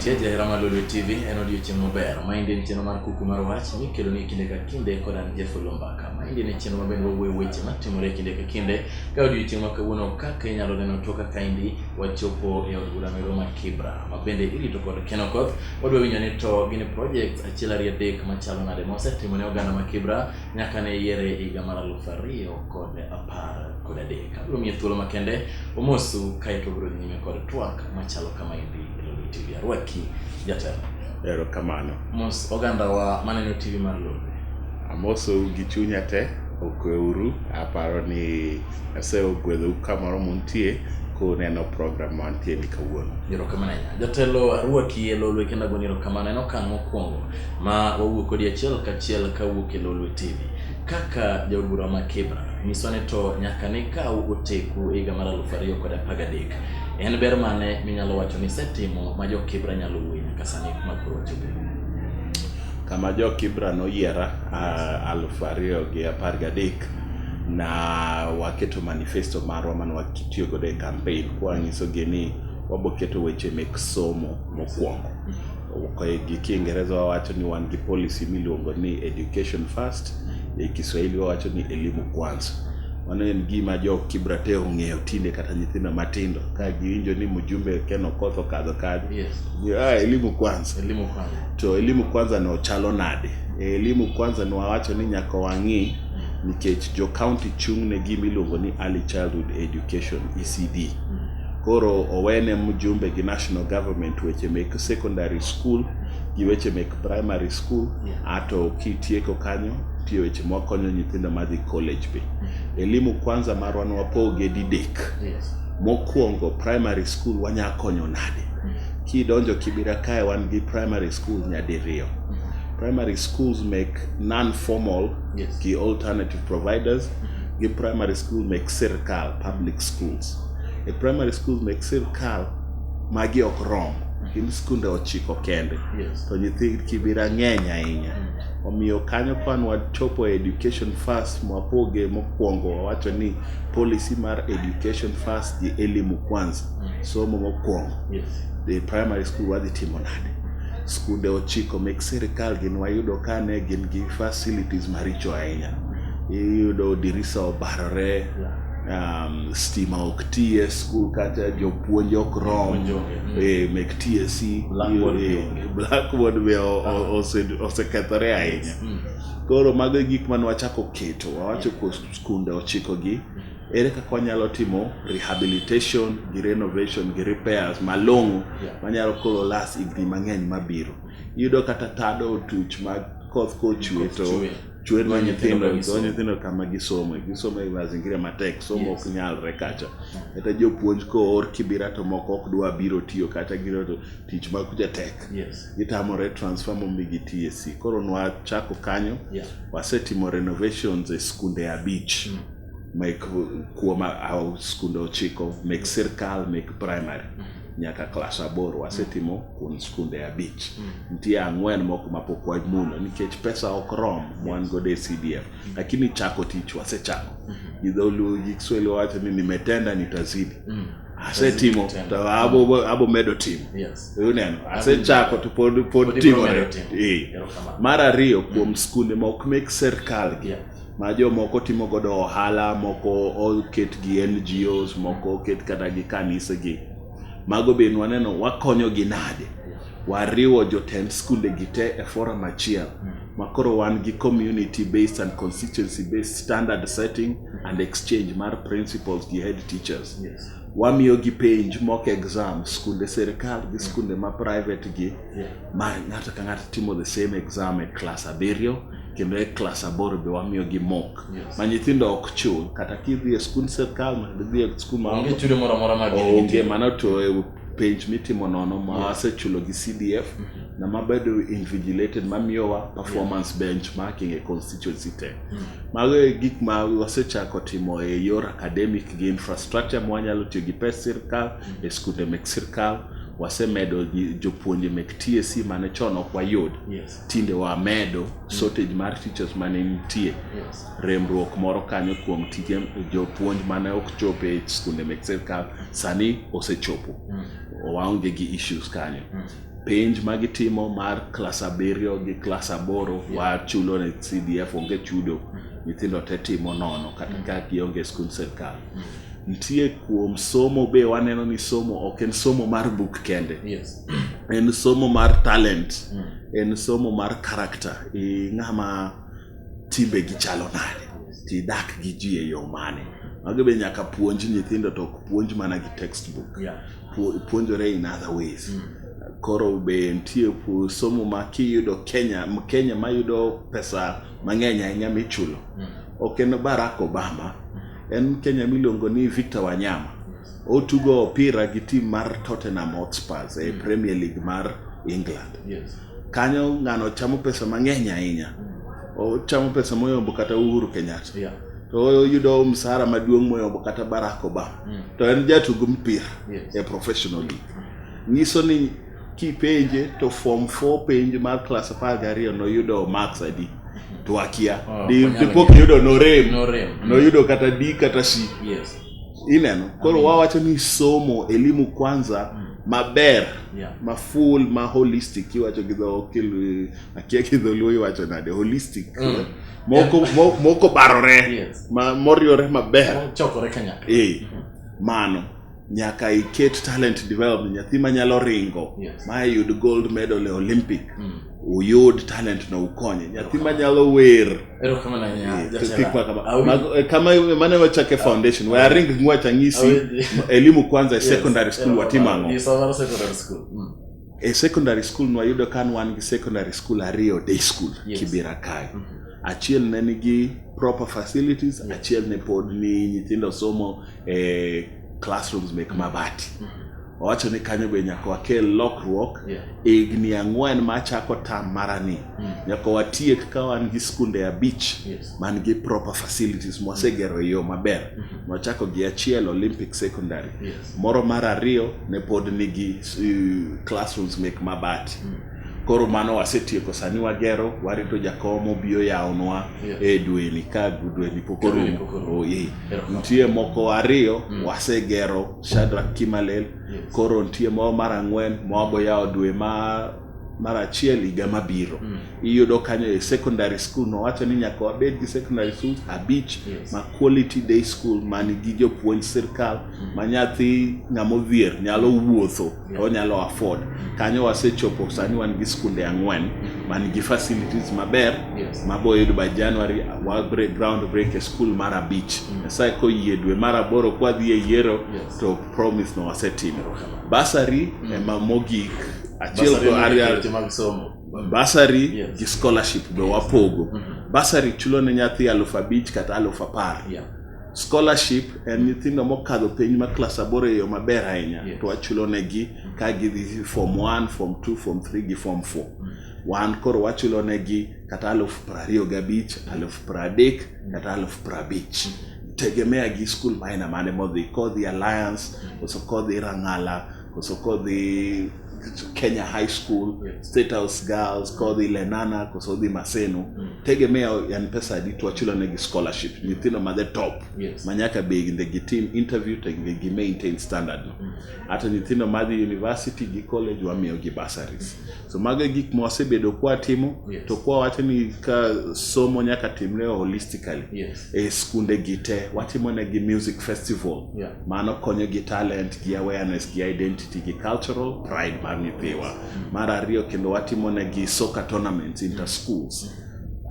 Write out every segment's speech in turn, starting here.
Intie jahera mar Lolwe TV, en odiochieng' maber. Maendi en chenro mar kuku mar wach mikelo ni kinde ka kinde kod an Jeff Olombaka. Maendi en chenro ma bende wawuoyo weche matimore kinde ka kinde. Ka odiochieng' ma kawuono kaka inyalo neno toka kaendi wachopo e od bura mero ma Kibra ma bende irito kod Ken Okoth. Wadwa winjo ni to gin projects achiel ariyo adek machalo nade mosetimo ne oganda ma Kibra nyaka ne yiere e higa mar 2013. Abiro miye thuolo makende omosu kaeto obiro dhi nyime kod twak machalo kama endi e Lolwe TV. Arwaki jatelo. Erokamano. Mos ogandawa maneno TV mar Lolwe. Amosou gi chunya te, okweuru. Aparo ni Nyasaye ogwedhou kamoro muntie kuneno program mantie ni kawuono. Erokamano ahinya. Jatelo arwaki e Lolwe kendo agoni erokamano. En okang' mokwongo ma wawuok kodi achiel kachiel kawuok e Lolwe TV. Kaka jaod bura ma Kibra, nyiswa ni to nyaka ne kaw oteku e higa mar 2013. En ber mane minyalo wacho ni isetimo ma jo Kibra nyalo wuoye nyaka sani ma koro wachope? Kama jo Kibra noyiera 2013 na waketo manifesto marwa mane watiyo godo e campaign kwanyisogi ni waboketo weche mek somo mokwongo. Gi Kiingereza wawacho ni wan gi policy miluongo ni education first, e Kiswahili wawacho ni elimu kwanza. Mano en gima jo Kibra te ong'eyo tinde kata nyithindo matindo ka giwinjo ni mjumbe Ken Okoth okadho kanyo. Yes. Ah, elimu kwanza. Elimu kwanza. To elimu kwanza no chalo nade? E elimu kwanza no wawacho ni nyaka wang'i nikech jo county chung' ne gima iluongo ni early childhood education ECD. Koro owene mjumbe gi national government weche mek secondary school gi weche mek primary school ato kitieko kanyo nitie weche mwakonyo nyithindo madhi college be. Elimu kwanza marwa nwapoge didek. Yes. Mokwongo primary school wanya konyo nade? Kidonjo Kibera kae wan gi primary school nyadiriyo. Primary schools mek non-formal Yes. gi alternative providers gi primary school mek sirkal public schools. E primary schools mek sirkal magi ok rom gin skunde 9 kende. Yes. To nyithi Kibera ng'eny ahinya. Omiyo kanyo kwan wachopo e education first mwapoge mokwongo wawacho ni policy mar education first gi elimu kwanza somo mokwongo. Yes. E primary school wadhi timo nade? Skunde 9 mek sirkal gin wayudo ka ne gin gi facilities maricho ahinya. Iyudo dirisa obarore, stima ok ti e school kata jopuonj ok rom, mek TSC, Blackboard be onge. Blackboard be osekethore ahinya. Koro mago e gik mane wachako keto, wawacho kuom skunde 9 gi, ere kaka wanyalo timo rehabilitation gi renovation gi repairs malong'o manyalo koro last higni mang'eny mabiro. Iyudo kata tado otuch ma koth kochwe to chwe ne nyithindo, to nyithindo kama gisome, gisomo e mazingira matek, somo ok nyalre kacha. Kata jopuonj koor Kibera to moko ok dwa biro tiyo kata giro to tich ma kucha tek. Yes. Gitamore transfer momigi TSC. Koro nwachako kanyo, wasetimo renovations e skunde 5. Mek kuom skunde 9 mek sirkal mek primary nyaka klas 8 wasetimo kuom skunde 5. Nitie 4 moko mapok wamulo nikech pesa ok rom mwan godo e CDF. Lakini chako tich wasechako. Gi dholuo gi Kiswahili wawacho ni nimetenda nitazidi. Asetimo to abo medo timo. Yes. Uneno, asechako to pod timore. Mar ariyo kuom skunde ma ok mek sirkal gi. Ma jomoko timo godo ohala, moko oket gi NGOs, moko oket kata gi kanise gi. Mago be nwaneno wakonyo gi nade? Wariwo jotend skunde gi te e forum achiel. Ma koro wan gi community based and constituency based standard setting and exchange mar principals gi head teachers. Yes. Wamiyo gi penj mock exam skunde sirkal gi skunde ma private gi. Ma ng'ato ka ng'ato timo the same exam e klas 7 kendo e klas 8 be wamiyo gi mock. Yes. Ma nyithindo ok chul kata kidhi e skund sirkal ma idhi e skul ma Onge chudo moro amora ma gin onge gitimo. mano to e penj mitimo nono ma wasechulo gi CDF na mabedo invigilated mamiyowa performance benchmarking e constituency te. Mago e gik ma wasechako timo e yor academic gi infrastructure ma wanyalo tiyo gi pes sirkal e skunde mek sirkal. Wasemedo jopuonje mek TSC mane chon ok wayud. Yes. Tinde wamedo shortage mar teachers mane nitie. Yes. Remruok moro kanyo kuom tije jopuonj mane ok chop e skunde mek sirkal sani osechopo. Waonge gi issues kanyo. Penj ma gitimo mar klas abiriyo gi klas aboro wachulo ne CDF onge chudo. Nyithindo te timo nono kata ka gionge e skund sirkal. Nitie kuom somo be waneno ni somo ok en somo mar buk kende. Yes. En somo mar talent. En somo mar character. I ng'ama timbegi chalo nade tidak gi ji e yo mane. Mago be nyaka puonj nyithindo to ok puonj mana gi textbook. Yeah. Puonjore in other ways. Koro be nitie somo ma kiyudo Kenya, Kenya mayudo pesa mang'eny ahinya michulo. Ok en Barack Obama, en Kenya miluongo ni Victor Wanyama. Otugo opira gi team mar Tottenham Hotspurs e Premier League mar England. Yes. Kanyo ng'ano chamo pesa mang'eny ahinya. Ochamo pesa moyombo kata Uhuru Kenyatta. Yeah. To oyudo msara maduong' moyombo kata Barack Obama. To en jatug mpira Yes. e professional league. Nyiso ni kipenje to form 4 penj mar klas 12 noyudo marks adi to akia. Oh, Di onyalo dipo ng'eyo. kiyudo norem. Norem. Noyudo kata D kata C. Yes. Ineno. Koro wawacho ni somo elimu kwanza maber Yeah. ma full ma holistic iwacho gi dho akia gi dholuo iwacho nade holistic moko moko barore Yes. ma moriwore maber Chokore kanyakla. eh mano nyaka iket talent development nyathi manyalo ringo Yes. ma yud gold medal e Olympic uyud talent no ukonye nyathi manyalo wer Erokamano ahinya, Eh, jatelo. kik ma kama. Awinjo- Mago- eh, kama mane wachake foundation we aring ng'wech ang'isi Awinjo. elimu kwanza e Yes. secondary school watimo ang'o Yes, Savara Secondary School. E secondary school nwayudo ka wan gi secondary school ariyo day school Yes. Kibera kae achiel ne nigi proper facilities achiel ne pod ni nyithindo somo e classrooms mek mabati owacho ni kanyo be nyaka wakel lokruok Yeah. higni ang'wen machako tam marani nyaka watiek ka wan gi skunde abich Yes. man gi proper facilities mwasegero e yo maber nwachako gi achiel Olympic Secondary Yes. moro mar ariyo ne pod nigi classrooms mek mabati koro mano wasetieko sani wagero warito jakom obiro yawnwa Yes. e dweni ka dweni pok Ka dweni orumo pok orumo. Oh, yeah. Erokamano. nitie moko ariyo wasegero Shadrack Kimalel Yes. koro nitie moro mar ang'wen ma yawo dwe mar achiel higa mabiro iyudo kanyo e secondary school nowacho ni nyaka wabed gi secondary school abich Yes. ma quality day school man gi jopuonj sirkal ma nyathi ng'ama odhier nyalo wuotho to onyalo afford kanyo wasechopo sani wan gi skunde ang'wen man gi facilities maber Yes. mabo yudo by January wa break ground break e school mar abich Nyasaye koyie dwe mar aboro kwadhi e yiero Yes. to promise no wasetimo bursary ema mogik achiel Bursary ko ni ariyo weche mag somo. bursary Yes. gi scholarship be wapogo bursary chulo ne nyathi 5,000 kata 10,000 Yeah. scholarship en nyithindo mokadho penj mar klas aboro e yo maber ahinya Yes. to wachulo negi ka gidhi form 1 form 2 form 3 gi form 4 wan koro wachulo negi kata 25,000 30,000 kata 50,000 tegemea gi skul maina mane modhi kodhi Alliance koso kodhi Rang'ala koso kodhi Kenya High School Yes. State House Girls kodhi Lenana koso dhi Maseno tegemea en pesa adi to wachulo negi scholarship nyithindo ma the top Yes. ma nyaka bende gitim interview to gi maintain standard no hata nyithindo madhi university gi college wamiyo gi bursaries so mago e gik ma wasebedo kwatimo Yes. to kwawacho ni ka somo nyaka timre holistically Yes. e skunde gi te watimo negi music festival Yeah. mano konyo gi talent gi awareness gi identity gi cultural pride mar nyithiwa mar ariyo kendo watimo negi soccer tournaments inter schools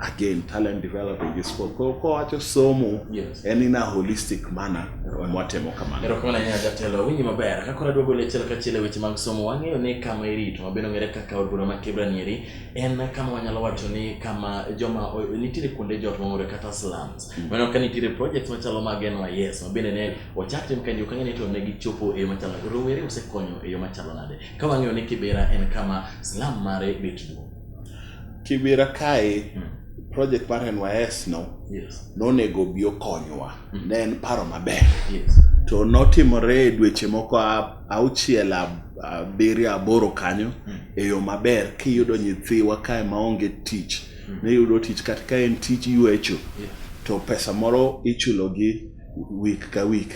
again talent developing gi sport koro kowacho somo Yes. en in a holistic manner mwatemo kamano Erokamano ahinya jatelo, winji maber. Ka koro adwa golo achiel kachiel e weche mag somo, wang'eyo ni kama irito ma bende ong'ere kaka od bura ma Kibra nieri en kama wanyalo wacho ni kama joma nitiere kuonde jot mong'ore kata slums. Waneno ka nitiere projects machalo mag NYS ma bende ne ochak tim kanyo kang'e ni to ne gichopo e yo machalo nade. Rowere osekonyo e yo machalo nade. Ka wang'eyo ni Kibera en kama slum mare bet duong'. Kibera kae project mar NYS no Yes. nonego obi okonywa ne en paro maber Yes. to notimore e dweche moko auchiel abiriyo aboro kanyo e yo maber kiyudo nyithiwa kae maonge tich niyudo tich kata ka en tich ywecho Yeah. to pesa moro ichulogi week ka week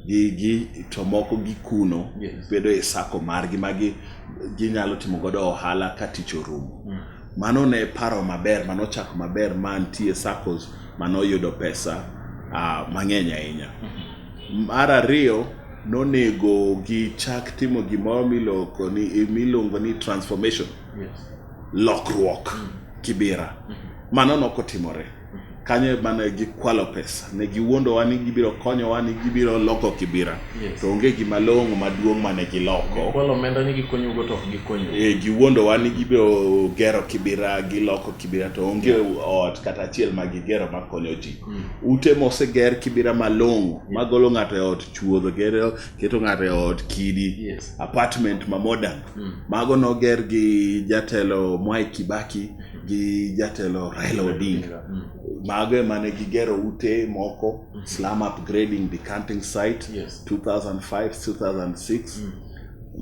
gi to moko gikuno Yes. bedo e sako margi magi ginyalo timo godo ohala ka tich orumo. Mano ne paro maber, mano chako maber ma nitie SACCOs manoyudo pesa mang'eny ahinya. Mar ariyo, nonego gichak timo gimoro miluongo ni transformation. Lokruok Kibera. Mano nokotimore. Kanyo mane gikwalo pesa. Ne giwuondowa ni gibiro konyowa ni gibiro loko Kibera. To onge gima long'o maduong' mane giloko. Gikwalo omenda ni gikonyougo to ok gikonyu. E, giwuondowa ni gibiro gero Kibera, giloko Kibera to onge ot kata achiel ma gigero makonyo ji. Ute moseger Kibera malong'o magolo ng'ato e ot chuodho, gero, keto ng'ato e ot kidi, apartment ma modern. Mago noger gi jatelo Mwai Kibaki gi jatelo Raila Odinga. Mago ema ne gigero ute moko, slum upgrading decanting site, 2005, 2006.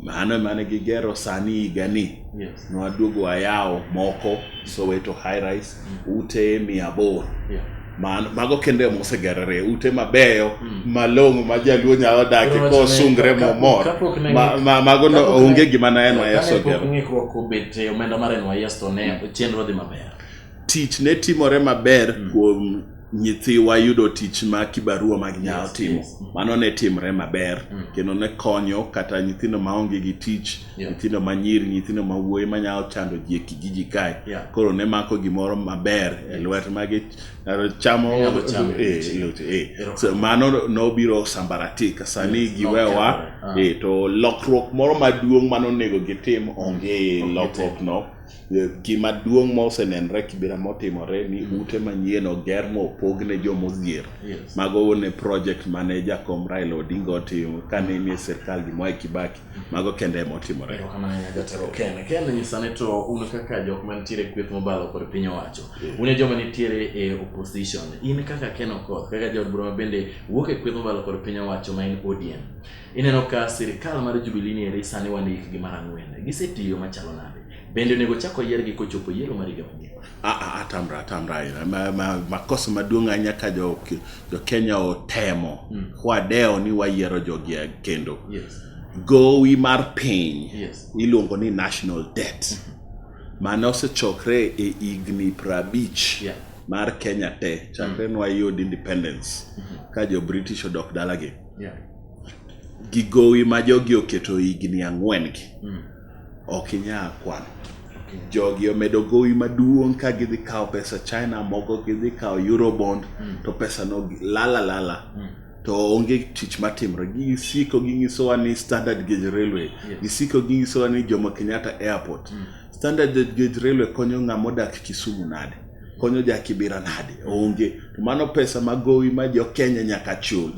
Mano ema ne gigero sani higani. Nwaduogo wayawo moko Soweto high rise, ute 800. Mago kende ema osegerore, ute mabeyo, malong'o ma jaluo nyalo dakie kosungre momor. Mago onge gima ne NYS ogero. Kapok ng'ikruok obet e omenda mar NYS to ne chenro dhi maber. Tich ne timore maber kuom nyithiwa yudo tich ma kibarua ma ginyalo timo. Mano ne timre maber kendo ne konyo kata nyithindo maonge gi tich, nyithindo ma nyiri, nyithindo ma wuoyi manyalo chando ji e kijiji kae. Koro ne mako gimoro maber e lwet magi chamo. So mano nobiro sambaratika. Sani giwewa to lokruok moro maduong' manonego gitim onge lokruok no. Gima duong' mosenenre Kibera motimore ni ute manyien oger mopog ne jomodhier. Mago ne project mane jakom Raila Odinga otimo kane nie sirkal gi Mwai Kibaki. Mago kende emotimore. Erokamano ahinya jatelo Ken. Ken nyisa ni to un kaka jok mantiere kweth mobalo kod piny owacho. Un e joma nitiere e opposition. In kaka Ken Okoth, kaka jaod bura ma bende wuok e kweth mobalo kod piny owacho ma en ODM. Ineno ka sirkal mar Jubilee ni eri sani wan e hikgi mar 4. Gisetiyo machalo nade? Bende onego chak oyiergi kochopo yiero mar higa manyien? Atamra ahinya. Makosa maduong' ahinya ka jo Kenya otemo kwadewo ni wayiero jogi kendo. Gowi mar piny iluongo ni national debt. Mane osechokre e higni 50 mar Kenya te chakre nwayud independence ka jo British odok dalagi. Gi gowi ma jogi oketo higni 4 gi. Ok inyal kwano. Jogi omedo gowi maduong' ka gidhi kawo pesa China, moko gidhi kawo Eurobond, to pesa no lala lala. To onge tich matimore. Gisiko ginyisowa ni Standard Gauge Railway. Gisiko ginyisowa ni Jomo Kenyatta Airport. Standard Gauge Railway konyo ng'ama odak Kisumu nade? Konyo ja Kibera nade? Onge. To mano pesa ma gowi ma jo Kenya nyaka chul.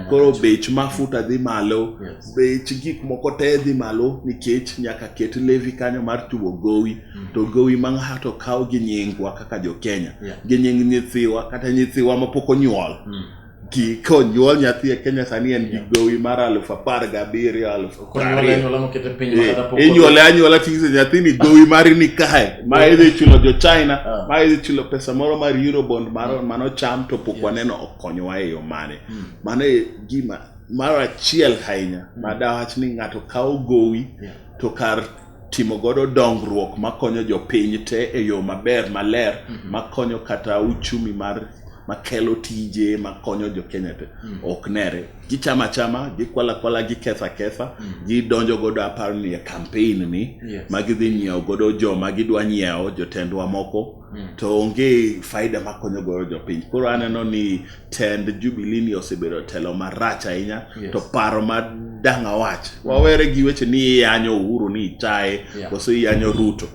Koro bech mafuta dhi malo, bech gik moko te dhi malo nikech nyaka ket levy kanyo mar chulo gowi. To gowi ma ng'ato kawo gi nyingwa kaka jo Kenya, gi nying nyithiwa kata nyithiwa mapok onyuol. Gi konyuol nyathi e Kenya sani en gi gowi mar 17,000, 20,000. Inyuole anyuola ting'iso nyathini gowi mari ni kae, ma idhi chulo jo China, ma idhi chulo pesa moro mar Eurobond mano cham to pok waneno okonyowa e yo mane. Mano e gima mar achiel ahinya ma dawach ni ng'ato kawo gowi to kar timo godo dongruok makonyo jopiny te e yo maber maler makonyo kata uchumi mar makelo tije makonyo jo Kenya te ok nere. Gichama chama, gikwala kwala, giketha ketha, gidonjo godo aparo ni e campaign ni ma gidhi nyiewo godo joma gidwa nyiewo jotendwa moko to onge faida makonyo godo jopiny. Koro aneno ni tend Jubilee ni osebedo telo marach ahinya to paro ma dang' awach wawere gi weche ni iyanyo Uhuru ni ichaye koso iyanyo Ruto.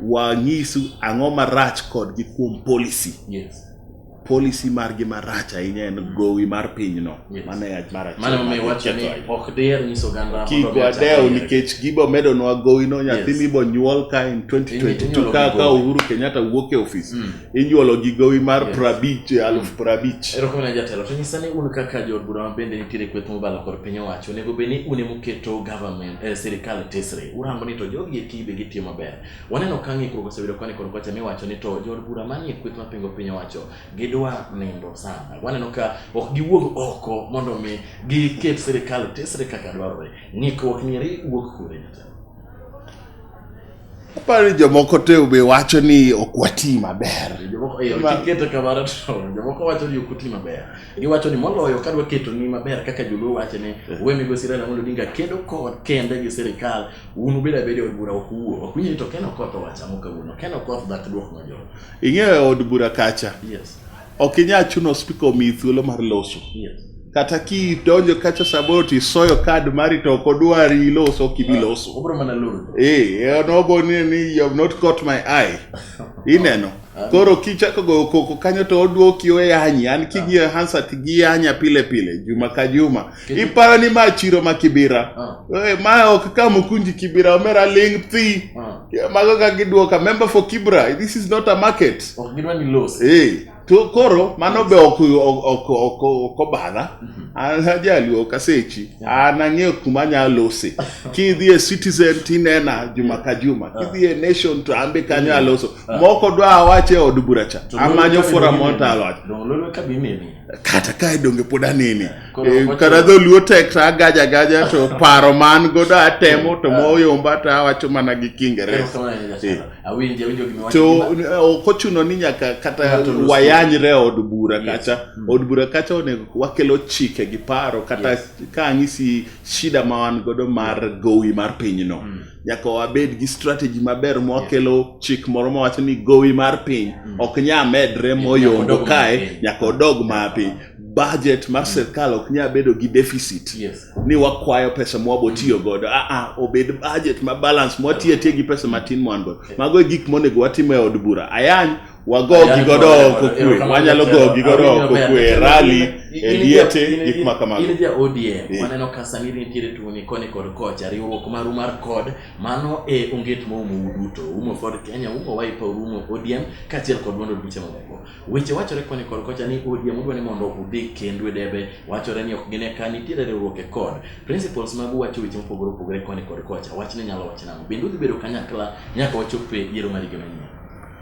Wanyisu ang'o marach kodgi kuom policy. Policy margi marach ahinya en gowi mar pinyno. Mano e mar achiel. Mano emomiyo iwacho ni ok diher nyiso oganda Kik wadew nikech gibo medonwa gowi no nyathi mibo nyuol ka in 2022 ka Uhuru Kenyatta wuok e ofis. Inyuolo gi gowi mar 50, 50,000. Erokamano jatelo. To nyisa ni un kaka jood bura ma bende nitiere kweth mobalo kod piny owacho, onego bed ni un emuketo government, sirikal tesre. Urango ni to jogi eki be gitiyo maber. Waneno ka ng'ikruok osebedo koni kod kocha miwacho ni to jood bura manie kweth mapingo piny owacho gidwa nindo sana. Waneno ka ok giwuog oko mondo mi giket sirikal tesre kaka dwarore. Ng'ikruok ni eri wuok kure jatelo? Aparo ni jomoko te be wacho ni ok wati maber. Jomoko kiketo kamano to jomoko wacho ni ok uti maber. Giwacho ni moloyo ka dwa keto ni maber kaka joluo wacho ni we migosi Raila Amolo Odinga kedo kod kende gi sirikal un ubed abeda e od bura ok uwuo. Ok winji ni to Ken Okoth owacho ang'o kawuono. Ken Okoth dak duok majoro. Ing'eyo e od bura kacha. Yes. Ok inyal chuno spika omiyi thuolo mar loso. Yes. Kata kidonjo kacha samoro to isoyo kad mari to ok odwari ilos ok ibi loso. Obro mana loro. Eh, nogoni ni you have not caught my eye. Ineno. Koro kichako goyo koko kanyo to oduoki oyanyi. An king'iyo Hansard giyanya pile pile juma ka juma. Iparo ni ma chiro ma Kibira. Eh, ma ok Kamukunji Kibira omera ling thi. Mago kaka giduoka member for Kibra. This is not a market. Ok gidwa ni los. Eh, to koro mano be ok ok ok ok obadha. An ajaluo ok asechi. An ang'eyo kuma anyalo lose. Kidhi e Citizen tinena juma ka juma. Kidhi e Nation to an be kanyo aloso. Moko dwa awach e od bura cha. Amanyo forum moro to awacho. Dong lolwe ka bineni. Kata kae donge pod anene. Koro Eh, ok Kata dholuo tek to agaja agaja to paro ma an godo atemo to moyomba to awacho mana gi Kiingereza. Erokamano jatelo. Awinjo awinjo gima iwacho. To ok ochuno ni nyaka kata Ng'ato los wayanyre e od bura Yes. kacha. Od bura kacha onego wakelo chike gi paro kata Yes. ka anyisi shida ma wan godo mar gowi mar pinyno. Nyaka wabed gi strategy maber mwakelo chik moro mawacho ni gowi mar piny ok nya medre moyombo odog kae mapiny. nyaka odog mapiny. Budget mar sirkal ok nya bedo gi deficit. Yes. Ni wakwayo pesa mwabo tiyo godo. Ah, obed budget ma balance mwatiyo atiya gi pesa matin mwan godo. Mago e gik monego watim e od bura. Ayany wago Ayany gi godo godo oko kwe. erokamano Wanyalo jatelo. go gi godo Awinjo oko maber. kwe. Jatelo, Rally, e liete, in gik ma kamago. In ja ODM, Eh. waneno ka sani nitiere tungni koni kod kocha, riwruok maru mar kod, mano e onget moumou duto, umo Ford Kenya, umo Wiper, umo ODM, kaachiel kod duond od buche mamoko. Weche wachore koni kod kocha ni ODM udwa ni mondo udhi kendu e debe, wachore ni ok gine ka nitiere riwruok e kod. Principles magu wacho weche mopogore opogore koni kod kocha, wachni nyalo wacho nang'o? Bende udhi bedo kanyakla nyaka wachop e yiero mar higa manyien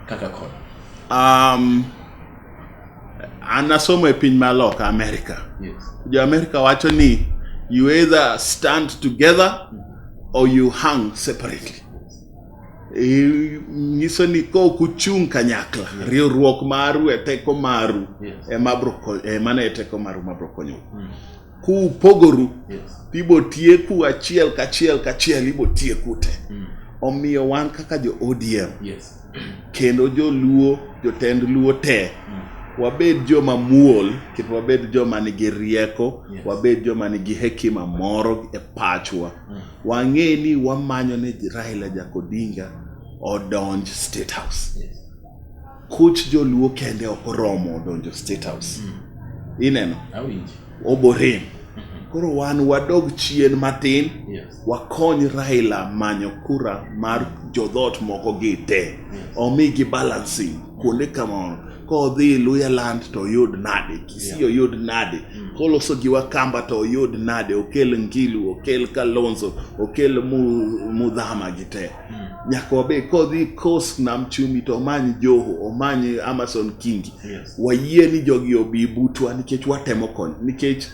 kaka kod? An asomo e piny ma loka Amerika. Yes. Jo Amerika wacho ni you either stand together or you hang separately. Nyiso ni ka ok uchung' kanyakla, riwruok maru e teko maru Yes. ema bro ema ne teko maru ma bro konyou. Kupogoru, Yes. ibo tieku achiel kachiel kachiel ibo tieku te. Omiyo wan kaka jo ODM Yes. kendo joluo, jotend luo te, wabed joma muol kendo wabed joma nigi rieko, Yes. wabed joma nigi hekima moro e pachwa. Wang'e ni wamanyo ne Raila Jakodinga odonj State House. Yes. Kuch joluo kende ok oromo donjo State House. Ineno? Awinji. Oborem. Koro wan wadog chien matin, Yes. wakony Raila manyo kura mar jodhot moko gi te. Omigi balancing kuonde kamoro. Kodhi Luhyaland to oyud nade, Kisii oyud nade, koloso gi Wakamba to oyud nade, okel Ngilu, okel Kalonzo, okel Mudhama gi te. Nyaka wabed kodhi Coast Nam Chumbi to omany Joho, omany Amason Kingi. Yes. Wayie ni jogi obi butwa nikech watemo konyo. Nikech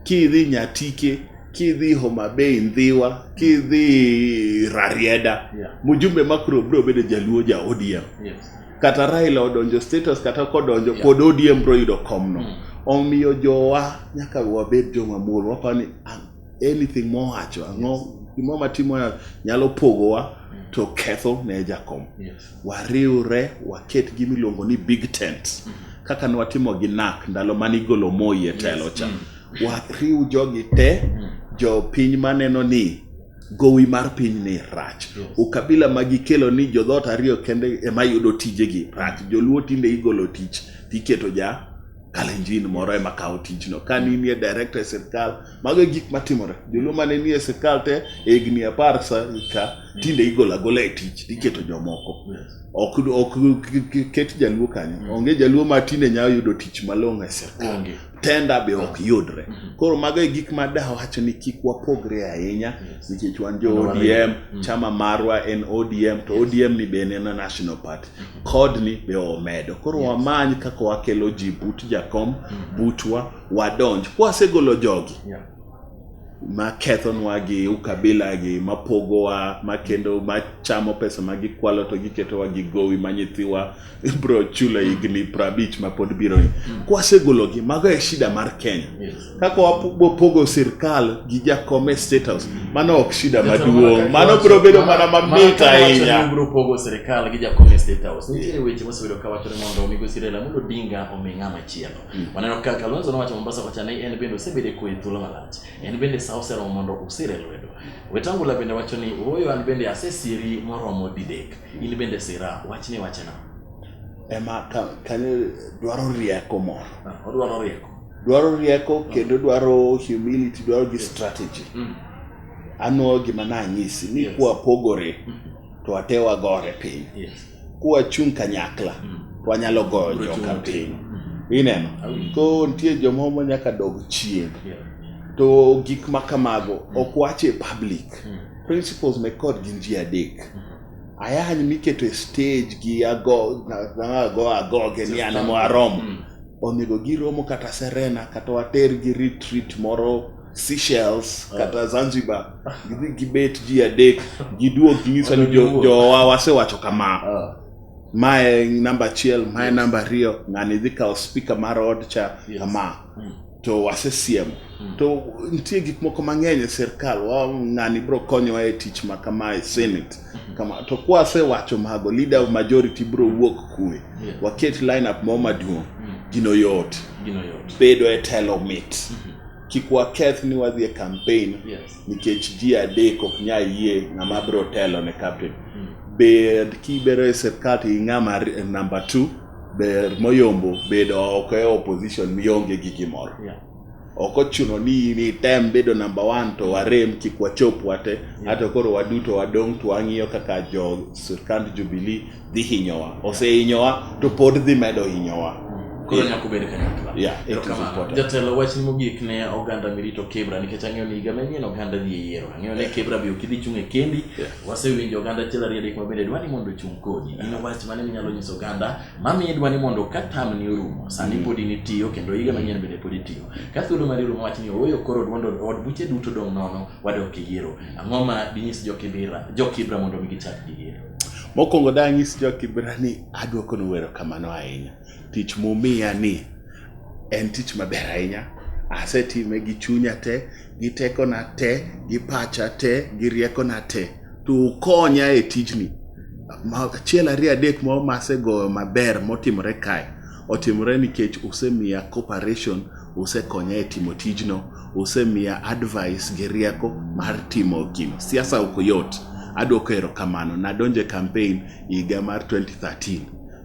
kidhi Nyatike, kidhi Homa Bay Ndhiwa, kidhi Rarieda, Yeah. mjumbe makro biro bedo jaluo ja ODM. Yes. Kata Raila odonjo status kata ok odonjo Yeah. pod ODM biro yudo komno. Omiyo jowa nyaka wabed joma muol, waparo ni anything mowacho, ang'o gimoro matimo nyalo pogowa to ketho ne jakom. Yes. Wariwre waket gima iluongo ni big tent. Kaka ne watimo gi NAC ndalo mane igolo Moi e telo cha. Wariw jogi te, jopiny maneno ni gowi mar piny ni rach. Yes. Ukabila ma gikelo ni jodhot ariyo kende ema yudo tijegi rach. Joluo tinde igolo tich tiketo ja Kalenjin moro ema kawo tijno. Ka ninie director e sirkal, mago e gik matimore. Joluo mane nie sirkal te e higni 10 sa ka tinde igolo agola e tich tiketo jomoko. Yes. Ok ket jaluo kanyo. Onge jaluo ma tinde nyalo yudo tich malong'o e sirkal. Onge. Tenda be ok yudre. Koro mago e gik ma dawacho ni kik wapogre ahinya Yes. nikech wan jo Mondo wariw. ODM, chama marwa en ODM to ODM ni bende en a national party. Kod ni be omedo. Koro wamany kaka wakelo ji but jakom, butwa, wadonj. Kwasegolo jogi, Yeah. Ma kethonwa gi ukabila gi, mapogowa, ma kendo machamo pesa ma gikwalo to giketowa gi gowi ma nyithiwa bro chulo higni 50 ma pod biro ni. Kwasegologi, mago e shida mar Kenya. Kaka wapogo sirkal gi jakom e State House, mano ok shida maduong'. Mano bro bedo mana mamit ahinya. Bro pogo sirkal gi jakom e State House. Nitiere weche mosebedo ka wachore mondo migosi Raila Amolo Odinga omi ng'ama chielo. Waneno ka Kalonzo nowacho Mombasa kocha ni en bende osebedo e kwe thuolo malach. En bende sa oseromo mondo usire lwedo. Wetangula bende wacho ni ooyo an bende asesiri moromo didek. In bende sira, wachni wachena. Ema kanyo dwaro rieko moro. Odwaro rieko. Dwaro rieko kendo dwaro humility, dwaro gi strategy. Anwo gima nanyisi ni kwapogore to wate wagore piny. Kwachung' kanyakla to wanyalo goyo joka piny. Ineno? Koro nitie jomoko nyaka dog chien. To gik ma kamago ok wache e public. Principles me kod gin ji adek. Ayany miketo e stage gi ago ago agoge ni an ema aromo. Onego giromo kata Serena kata water gi retreat moro Seychelles kata Zanzibar. Gidhi gibet ji adek giduog ginyiso ni jowa wasewacho kama. Mae namba achiel, mae namba ariyo, ng'ani dhi kawo speaker mar od cha kama. To wasesiemo. To nitie gik moko mang'eny e sirkal, ng'ani bro konyowa e tich ma kama e Senate. Kama, to kwasewacho mago, leader of majority bro wuok kwe. Waket line up moro maduong'. Gino yot. Bedo e telo mit. Kik waketh ni wadhi e campaign nikech ji adek ok nyal yie ng'ama bro telo ne captain. Bed kibero e sirkal to ing'ama number 2, ber moyombo bedo oko e opposition mionge gi gimoro. Ok ochuno ni in item bedo number 1 to warem kik wachop wate. Ato koro waduto wadong' to wang'iyo kaka jo sirkand Jubilee dhi hinyowa. Osehinyowa to pod dhi medo hinyowa. Koro nyaka obed kanyakla. Yeah, it is important. Jatelo, wachni mogik ne oganda mirito Kibra, nikech ang'eyo ni higa manyien oganda dhi e yiero. Ang'eyo ni Kibra be ok idhi chung' e kendi. Wasewinjo oganda achiel ariyo adek ma bende dwa ni mondo ochung' kodi. In wach mane minyalo nyiso oganda mamiyo idwa ni mondo ka tamni orumo, sani pod in itiyo kendo higa manyien bende pod itiyo. Ka thuolo mari orumo wach ni ooyo koro duond od buche duto dong' nono wadok e yiero. Ang'o ma dinyis jo Kibra mondo mi gichak gi yiero? Mokwongo danyis jo Kibra ni adwokonu erokamano ahinya. Tich mumiya ni en tich maber ahinya. Asetime gi chunya te, gi tekona te, gi pacha te, gi riekona te. To ukonya e tijni. Achiel ariyo adek moro masegoyo maber motimore kae. Otimore nikech usemiya cooperation, usekonya e timo tijno, usemiya advice gi rieko mar timo gino. Siasa ok yot. Adwoko erokamano. Nadonjo e campaign higa mar 2013.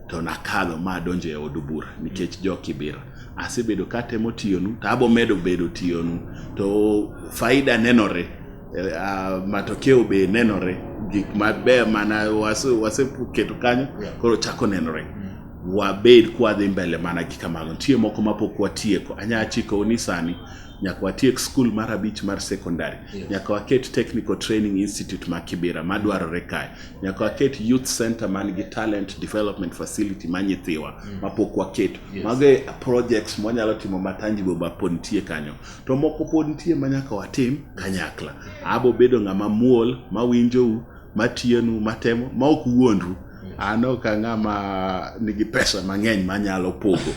To nakadho ma adonjo e od bura nikech jo Kibera. Asebedo katemo tiyonu to abo medo bedo tiyonu. To faida nenore, matokeo be nenore, gik maber mana waseketo kanyo koro chako nenore. Wabed kwadhi mbele mana gi kamago. Nitie moko mapok watieko. Anya chikou ni sani nyaka watiek skul mar 5 mar secondary. Nyaka waket Technical Training Institute ma Kibera madwarore kae. Nyaka waket youth center man gi talent development facility ma nyithiwa mapok waketo. Mago e projects mwanyalo timo ma tangible ba pod nitie kanyo. To moko pod nitie ma nyaka watim kanyakla. Abo bedo ng'ama muol, mawinjou, matiyonu, matemo, ma ok wuondru. An ok ang'ama nigi pesa mang'eny manyalo pogo.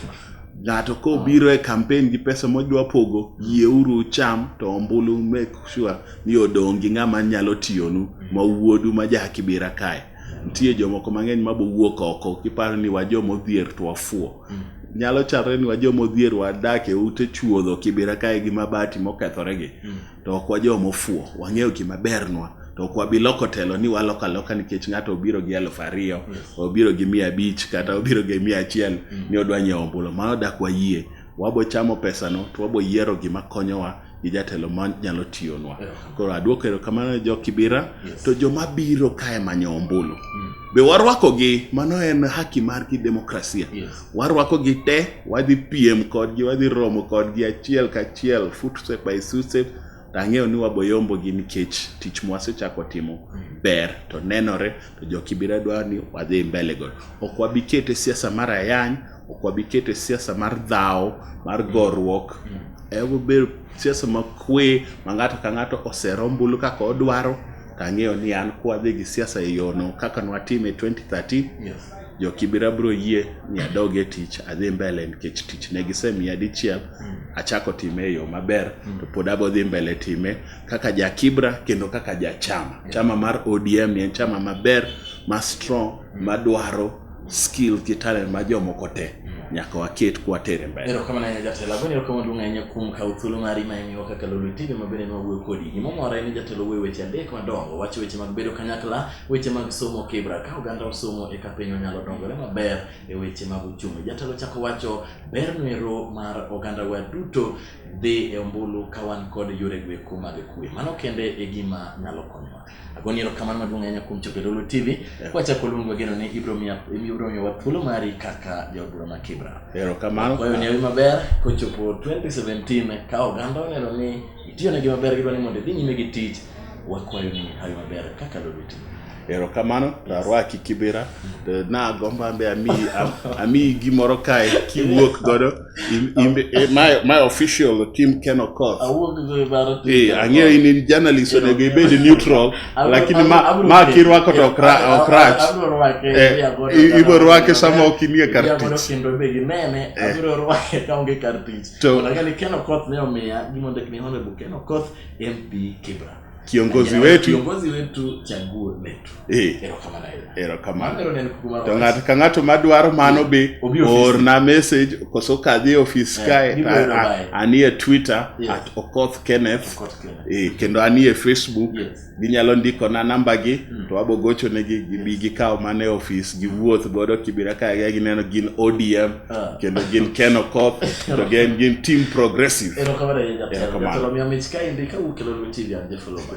Ng'ato kobiro e campaign gi pesa modwa pogo, yieuru ucham to ombulu make sure ni odong' gi ng'ama nyalo tiyonu ma wuodu ma ja Kibera kae. Nitie jomoko mang'eny mabo wuok oko kiparo ni wajomodhier to wafuo. Nyalo chalre ni wajomodhier wadak e ute chuodho Kibera kae gi mabati mokethore gi. To ok wajomofuo, wang'eyo gima bernwa. To ok wabi loko telo ni waloko aloka nikech ng'ato obiro gi 2000, obiro gi 500 kata obiro gi 100 ni odwa nyiewo ombulu. Mano dak wayie. Wabo chamo pesano to wabo yiero gima konyowa gi jatelo manyalo tiyonwa. Koro aduoko erokamano ne jo Kibera. To joma biro kae manyo ombulu be warwakogi, mano en haki margi demokrasia. Warwakogi te, wadhi piem kodgi, wadhi romo kodgi achiel kachiel, footstep by footstep. To ang'eyo ni waboyombogi nikech tich mwasechako timo ber to nenore, to jo Kibera dwaro ni wadhi mbele godo. Ok wabi kete siasa mar ayany, Ok wabi kete siasa mar dhaw, mar goruok. Ebobedo siasa makwe ma ng'ato ka ng'ato osero ombulu kaka odwaro. To ang'eyo ni an kwadhi gi siasa e yono kaka nwatime 2013, Yes. jo Kibera biro yie ni adog e tich adhi mbele nikech tich ne gisemiya dichiel achako time e yo maber to pod abo dhi mbele time kaka ja Kibra kendo kaka ja chama. Chama mar ODM en chama maber ma strong madwaro skill gi talent ma jomoko te nyaka waket kwatere mbele. Erokamano ahinya jatelo. Agoni erokamano maduong' ahinya kuom kawo thuolo mari ma imiwa kaka Lolwe TV ma bende nwawuoyo kodi. Gimomora en ni jatelo wuoyo weche adek madongo. Wacho weche mag bedo kanyakla, weche mag somo Kibra. Ka oganda osomo eka pinywa nyalo dongore maber e weche mag uchumi. Jatelo chako wacho ber nwero mar ogandawa duto dhi e ombulu ka wan kod yore goeko mag kwe. Mano kende e gima nyalo konyowa. Agoni erokamano maduong' ahinya kuom chopo e Lolwe TV. Kwachako luongo wageno ni ibiro miyowa thuolo mari kaka jaod bura ma Kibra. Erokamano. Kwayo ni hawi maber kochopo 2017 ka oganda oneno ni itiyo negi maber gidwa ni mondo idhi nyime gi tich wakwayo ni hawi maber kaka Lolwe TV. Erokamano to arwaki Kibera to nagombo ambe amiyi amiyi gimoro kae kiwuok godo my official team Ken Okoth. Awuok go e baro Ang'eyo in in journalist onego ibed neutral lakini ma kirwako to ok rach. Abiro rwake Ibiro rwake sama ok inie kar tich. Kendo be ginene abiro rwake kaonge kar tich. To Mondo ni Ken Okoth ne omiya gima ondik ni Honorable Ken Okoth MP Kibra. Kiongozi wetu. Kiongozi wetu chaguo letu. Erokamano ahinya. Erokamano. Mano en kuku mar To ng'ato ka ng'ato madwaro mano be Obi ofis. orna message koso kadhi e ofis kae gibiro yudo bae. anie Twitter Yes. @Okoth Kenneth. Okoth Kenneth. Kendo anie Facebook. Yes. Ginyalo ndikona namba gi to wabo gochonegi gibi gikaw mana e ofis giwuoth godo Kibera kae gineno gin ODM kendo gin Ken Okoth to gin team progressive. Erokamano ahinya jatelo. Erokamano. Jatelo miya mich kaendi kawuok e Lolwe TV an Jeff Olumba.